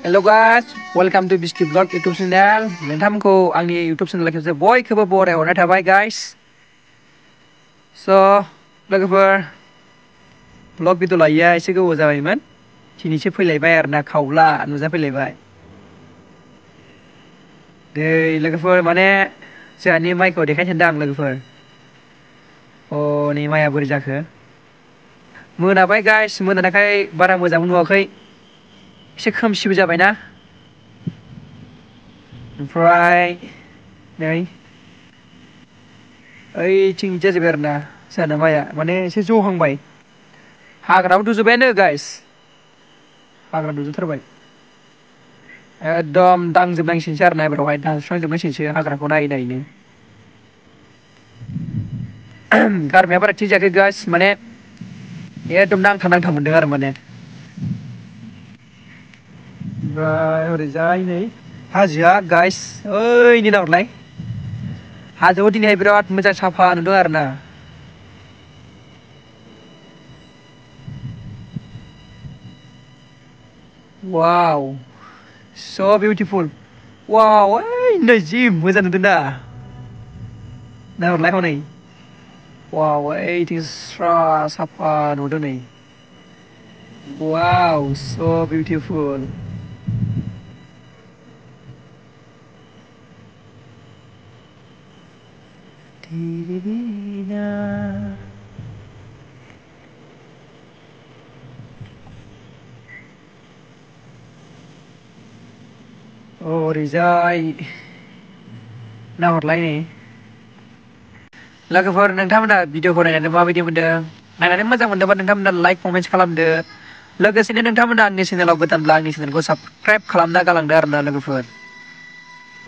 Hello guys, welcome to Biscuit Vlog YouTube channel. नोंथांमोनखौ आंनि YouTube channel खेबसे बयखौबो बरायहरनाय थाबाय guys. So लोगोफोर vlog भिडिअ लायैया एसे गोबाव जाबायमोन. दिनैसो फैलायबाय आरोना खावला नुजाफैलायबाय. दै लोगोफोर माने जोंहानि माइखौ देखायनो सानदों आं लोगोफोर. नै माइया बोरै जाखो? मोनाबाय guys, मोनानायखाय बारा मोजां नुवाखै. एसे खोमसिबो जाबायना ओमफ्राय नै ओइथिं जाजोब्बाय आरोना जोंहाना माइया माने एसे जौहांबाय हाग्राबो दुजोब्बायानो गाइस हाग्रा दुजोबथारबाय एकदम दांजोबनांसिगोनसो आरोना एबारावहाय दानस्रांजोबनांसिगोनसो हाग्राखौ नायै नायैनो गारमाया बारा थिग जायाखै गाइस माने एकदम नांथा नांथा मोनदों आरो माने ओमफ्राय ओरैजाय नै हाजोआ गाइस ओइनि नाहरलाय हाजोआव दिनैहाय बिराद मोजां साफा नुदों आरोना वाव so beautiful वाव ओइ नै जि मोजां नुदों दा नाहरलाय हनै वाव ओइथिं स्रा साफा नुदों नै वाव so beautiful ओरैजाय नाहरलाय नै लोगोफोर नोंथांमोना भिडिअखौ नायनानै माबायदि मोनदों नायनानै मोजां मोनदोंबा नोंथांमोना लाइक कमेन्ट्स खालामदो लोगोसेनो नोंथांमोना आंनि चेनेलाव गोदानब्ला आंनि चेनेलखौ साबसक्राइब खालामना गालांदो आरोना लोगोफोर